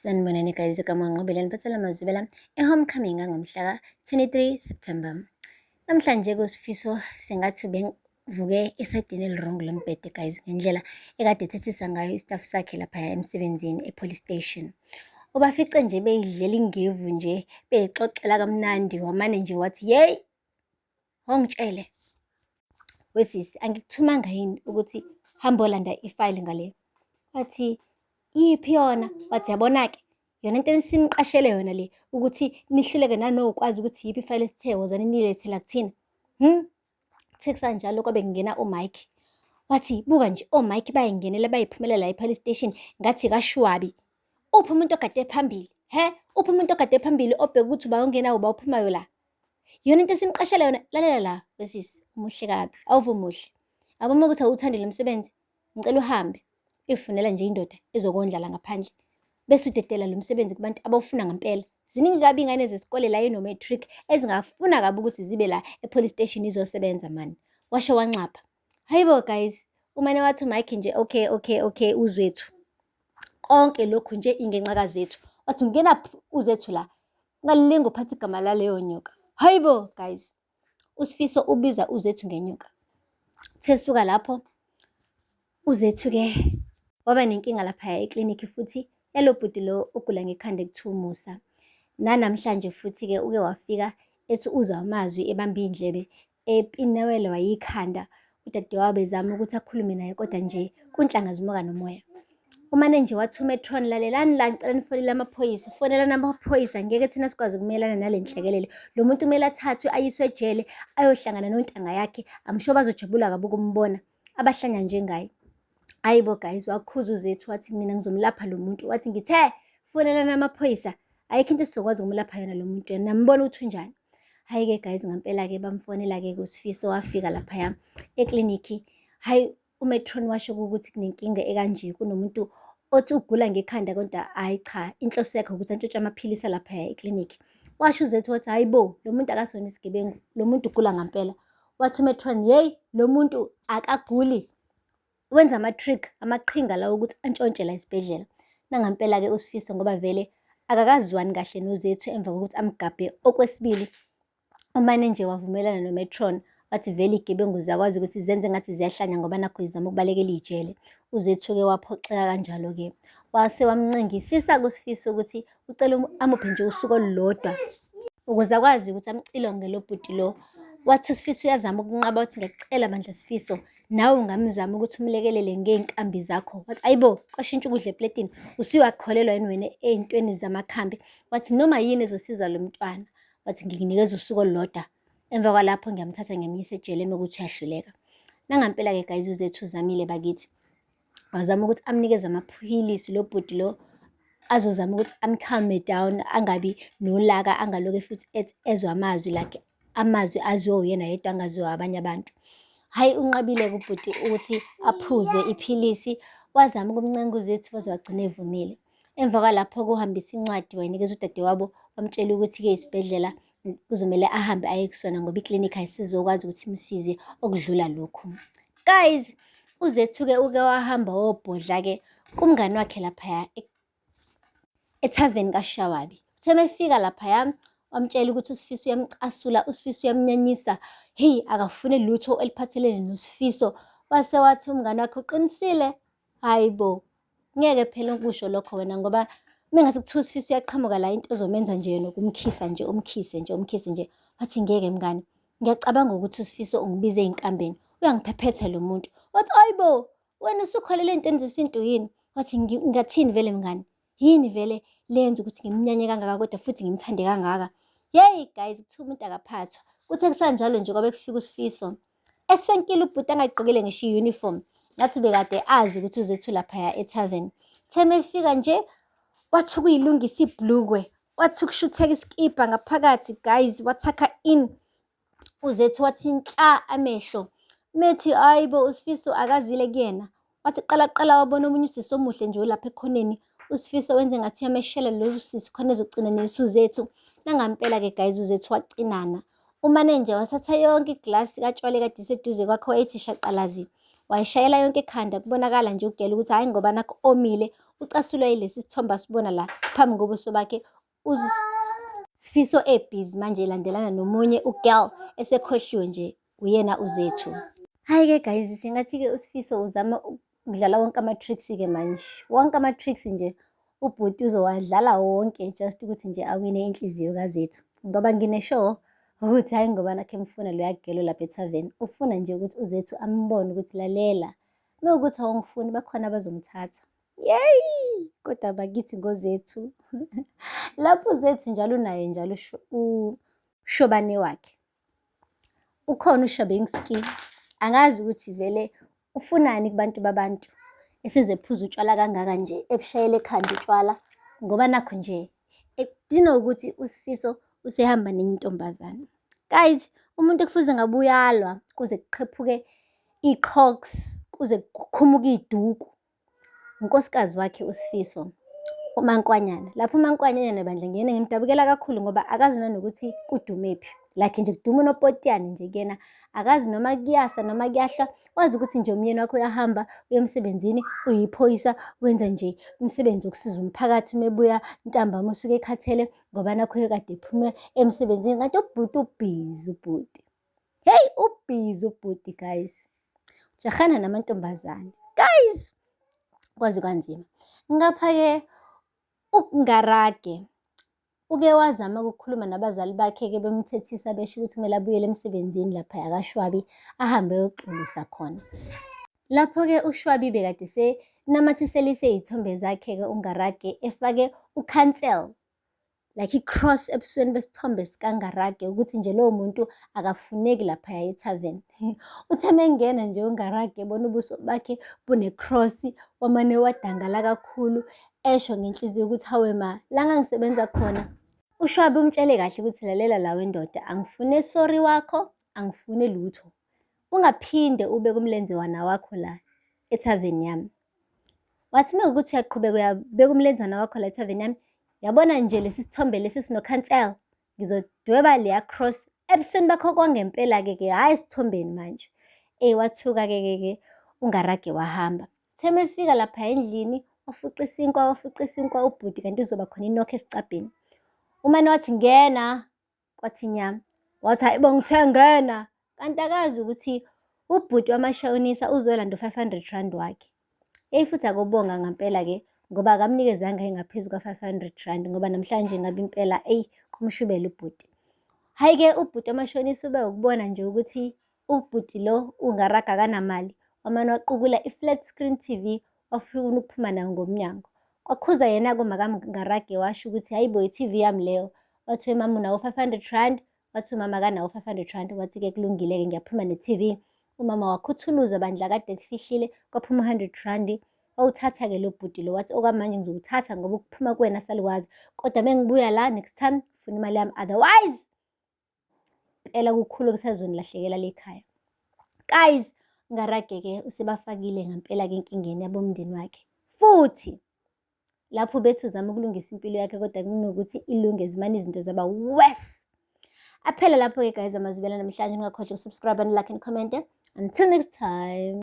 Sanibonani guys, igama uNqobile niphathela amazwibela e-Homecoming angomhla ka-23 September. Namhlanje kuSifiso sengathi ubevuke esayidini eli-wrong lombhede guys, ngendlela ekade ethethisa ngayo i-staff sakhe laphaya emsebenzini e-police station. Ubafice nje beyidlela ingevu nje, beyixoxela kamnandi, wamane nje wathi yeyi, ongitshele wesisi, angikuthumanga yini ukuthi hamba olanda ifayili ngale? Wathi iyiphi yona? Wathi yabona-ke yona into esiniqashele yona le ukuthi nihluleke nanokwazi ukuthi yiphi ifayili esithe wozani niyilethe la kuthina. Kuthe kusanjalo kwabe kungena uMike. Wathi buka nje oMike bayingenela bayiphumela la e-police station ngathi kashwabi. Uphi umuntu ogade phambili? He? Uphi umuntu ogade phambili obheka ukuthi uba ongenayo uba ophumayo la? Yona into esiniqashela yona, lalela la wesisi, umuhle kabi, awuve umuhle. Yabo uma ukuthi awuthandi lo msebenzi, ngicela uhambe uyofunela nje indoda ezokondla la ngaphandle. Bese udedela lo msebenzi kubantu abawufuna ngempela. Ziningi kabi iy'ngane zesikole la eno-matric ezingafuna kabi ukuthi zibe la e-police station izosebenza mani. Washo wanxapha. Hayibo guys, umane wathi uMike nje okay okay okay uZwethu. Konke lokhu nje ingenxa kaZethu. Wathi ungenaphi uZethu la? Ungalinge uphathe igama laleyo nyoka. Hayibo guys, uSifiso ubiza uZethu ngenyoka. Uthe suka lapho uZethu-ke waba nenkinga laphaya eklinikhi futhi yalo bhuti lo ogula ngekhanda ekuthiwa uMusa. Nanamhlanje futhi-ke uke wafika ethi uzwa amazwi ebamba iy'ndlebe epinewelwa yikhanda. Udadewabo ezama ukuthi akhulume naye kodwa nje kunhlanga zimuka nomoya. Umane nje wathi uMetron, lalelani la, ngicela nifonele amaphoyisa, fonelani amaphoyisa, ngeke thina sikwazi ukumelana nale nhlekelele. Lo muntu kumele athathwe ayiswe ejele ayohlangana nontanga yakhe, I'm sure bazojabula kabi ukumbona, abahlanya njengaye. Hayi bo guys, wakhuza uZethu wathi mina ngizomlapha lo muntu, wathi ngithe fonelani amaphoyisa, ayikho into esizokwazi ukumlapha yona lo muntu, yena nambona ukuthi unjani. Hhayi-ke guys, ngampela-ke bamfonela-ke kuSifiso wafika laphaya eklinikhi. Hhayi uMetron washo ukuthi kunenkinga ekanje, kunomuntu othi ugula ngekhanda kodwa hhayi cha, inhloso yakhe ukuthi antshontshe amaphilisi alaphaya eklinikhi. Washo uZethu wathi hhayi bo, lo muntu akasona isigebengu, lo muntu ugula ngampela. Wathi uMetron, yeyi lo muntu akaguli, wenza ama-trick, amaqhinga lawo ukuthi antshontshe la esibhedlela. Nangampela-ke uSifiso ngoba vele akakazwani kahle noZethu emva kokuthi amgabhe okwesibili, umane nje wavumelana noMetron wathi vele iy'gebengu ziyakwazi ukuthi zenze ngathi ziyahlanya ngoba nakhu zizama ukubalekela ijele. UZethu-ke waphoxeka kanjalo-ke. Wase wamncengisisa kuSifiso ukuthi ucela amuphe nje usuku olulodwa ukuze akwazi ukuthi amcilonge lo bhuti lo. Wathi uSifiso uyazama ukunqaba, wathi ngiyakucela bandla Sifiso, nawe ungamzama ukuthi umlekelele ngey'nkambi zakho. Wathi ayibo, kwashintsha ukudla epletini, usuyakholelwa yini wena ey'ntweni zamakhambi? Wathi noma yini ezosiza lo mntwana. Wathi ngikunikeza usuku olulodwa, emva kwalapho ngiyamthatha ngiyamyisa ejele uma kuwukuthi uyahluleka. Nangampela-ke guys uZethu uzamile bakithi. Wazama ukuthi amnikeze amaphilisi lo bhuti lo azozama ukuthi am-calm-e down, angabi nolaka, angalokhu futhi ethi ezwa amazwi like amazwi aziwa uyena yedwa angaziwa abanye abantu. Hhayi unqabile-ke ubhuti ukuthi aphuze iphilisi, wazama ukumncenga uZethu waze wagcina evumile. Emva kwalapho kuhambisa incwadi wayinikeza udadewabo, wamtshela ukuthi-ke isibhedlela kuzomele ahambe aye kusona ngoba iklinikhi ayisizokwazi ukuthi imsize okudlula lokhu. Guys, uZethu-ke uke wahamba wobhodla-ke kumngani wakhe laphaya ethaveni kaShawabi. Uthe uma efika laphaya wamtshela ukuthi uSifiso uyamcasula, uSifiso uyamnyanyisa, hheyi akafuni lutho eliphathelene noSifiso. Wase wathi umngani wakhe uqinisile, hhayi bo, ngeke phela ukusho lokho wena ngoba mengase kuthiwa uSifiso uyaqhamuka la into ozomenza nje yena ukumkhisa nje, umkhise nje, umkhise nje. Wathi ngeke mngani, ngiyacabanga ukuthi uSifiso ungibize ey'nkambeni, uyangiphephetha lo muntu. Wathi hhayi bo, wena usukholelwa ey'ntweni zesintu yini? Wathi ngingathini vele mngani? Yini vele le yenza ukuthi ngimnyanye kangaka kodwa futhi ngimthande kangaka? Yeyi guys, kuthiwa umuntu akaphathwa. Kuthe kusanjalo nje kwabe kufika uSifiso. Eswenkile ubhuti angayigqokile ngisho i-uniform. Ngathi ubekade azi ukuthi uZethu laphaya e-tavern. Uthe uma efika nje wathi ukuyilungisa ibhlukwe, wathi ukushutheka isikibha ngaphakathi guys, wathakha in. UZethu wathi nhla amehlo. Methi hhayi bo uSifiso akazile kuyena. Wathi qala qala wabona omunye usisi omuhle nje olapha ekhoneni. USifiso wenze ngathi uyameshela lo sisi khona ezogcina nesu Zethu. Nangampela-ke guys uZethu wacinana. Umane nje wathatha yonke iglasi katshwala ekade iseduze kwakhe wayethi shaqalazi. Wayishayela yonke ekhanda kubonakala nje ugela ukuthi hhayi ngoba nakhu omile. Ucasulwa yilesi sithombe asibona la phambi kobuso bakhe. USifiso ebhizi manje elandelana nomunye u-girl esekhohliwe nje uyena uZethu. Hhayi-ke guys, singathi-ke uSifiso uzama ukudlala wonke ama-tricks-ke manje. Wonke ama-tricks nje ubhuti uzowadlala wonke just ukuthi nje awine inhliziyo kaZethu. Ngoba ngine-sure ukuthi hhayi ngoba nakhe emfuna loya girl lapha ethaveni. Ufuna nje ukuthi uZethu ambone ukuthi lalela, uma kuwukuthi awungifuni bakhona abazongithatha. Yeyi, kodwa bakithi ngoZethu. Lapho uZethu njalo unaye njalo ushobane wakhe. Ukhona uShabinski, angazi ukuthi vele ufunani kubantu babantu esezephuza utshwala kangaka nje, ebushayela ekhanda utshwala ngoba nakhu nje edinwa ukuthi uSifiso usehamba nenye intombazane. Guys, umuntu ekufuze ngabe uyalwa kuze kuqhephuke iy'qhoks, kuze kukhumuke iy'duku, unkosikazi wakhe uSifiso, uMankwanyana. Lapho uMankwanyana bandla ngiyena ngimdabukela kakhulu ngoba akazi nanokuthi kudumephi. Like nje kuduma unopotiyane nje kuyena, akazi noma kuyasa noma kuyahlwa, wazi ukuthi nje umyeni wakhe uyahamba uya emsebenzini, uyiphoyisa, wenza nje umsebenzi wokusiza umphakathi uma ebuya ntambama usuke ekhathele ngoba nakhu kade ephume emsebenzini. Kanti ubhuti ubhizi ubhuti. Hey, ubhizi ubhuti guys. Ujahana namantombazane. Guys, kwaze kwanzima. Ngapha-ke uNgarage uke wazama ukukhuluma nabazali bakhe-ke bemthethisa besho ukuthi kumele abuyele emsebenzini lapha kaShwabi ahambe ayoxolisa khona. Lapho-ke uShwabi bekade senamathiselise iy'thombe zakhe-ke uNgarage efake u-cancel, like i-cross ebusweni besithombe sikaNgarage ukuthi nje lowo muntu akafuneki laphaya ethaveni. Uthe mengena nje uNgarage ebona ubuso bakhe bune-cross, wamane wadangala kakhulu esho ngenhliziyo ukuthi hawe ma, la ngangisebenza khona. UShwabi umtshele kahle ukuthi lalela la wendoda, angifune sorry wakho, angifune lutho. Ungaphinde ube kumlenzewana wakho la ethaveni yami. Wathi uma kuwukuthi uyaqhubeka uyabeka umlenzwana wakho la ethaveni yami, yabona nje lesi sithombe lesi sino-cancel, ngizodweba leya cross ebusweni bakho kwangempela-ke ke, hhayi esithombeni manje. Eyi wathuka-ke ke ke uNgarage wahamba. Uthe uma efika lapha endlini wafuqa isinkwa, wafuqa isinkwa ubhuti kanti uzoba khona inokho esicabheni. Umane wathi ngena, kwathi nya. Wathi hayi bo ngithe ngena, kanti akazi ukuthi ubhuti wamashonisa uzolanda u-R500 wakhe. Eyi futhi akubonga ngampela-ke ngoba akamnikezanga engaphezu kwa-R500 ngoba namhlanje ngabe impela eyi kumshubela ubhuti. Hhayi-ke ubhuti wamashonisa ube ukubona nje ukuthi ubhuti lo uNgarage akanamali, wamane waqukula i-flat screen TV wafuna ukuphuma nayo ngomnyango. Kwakhuza yena-ke umakaNgarage washo ukuthi hhayi bo i-TV yami leyo. Wathi we mama unawo R500, wathi umama akanawo R500, wathi-ke kulungile-ke ngiyaphuma ne-TV. Umama wakhuthuluza bandla kade ekufihlile, kwaphuma u-R100. Wawuthatha-ke lo bhuti lo wathi okwamanje ngizowuthatha ngoba ukuphuma kuwena salukwazi, kodwa mengibuya la next time ngifuna imali yami otherwise impela kukhulu okusazonilahlekela le khaya. Guys, Ngarage-ke usebafakile ngampela-ke enkingeni yabomndeni wakhe. Futhi lapho bethi uzama ukulungisa impilo yakhe kodwa kunokuthi ilunge zimane izinto zaba worse. Aphela lapho-ke guys amazwibela namhlanje, ningakhohlwa uku-subscribe and like and comment. Until next time.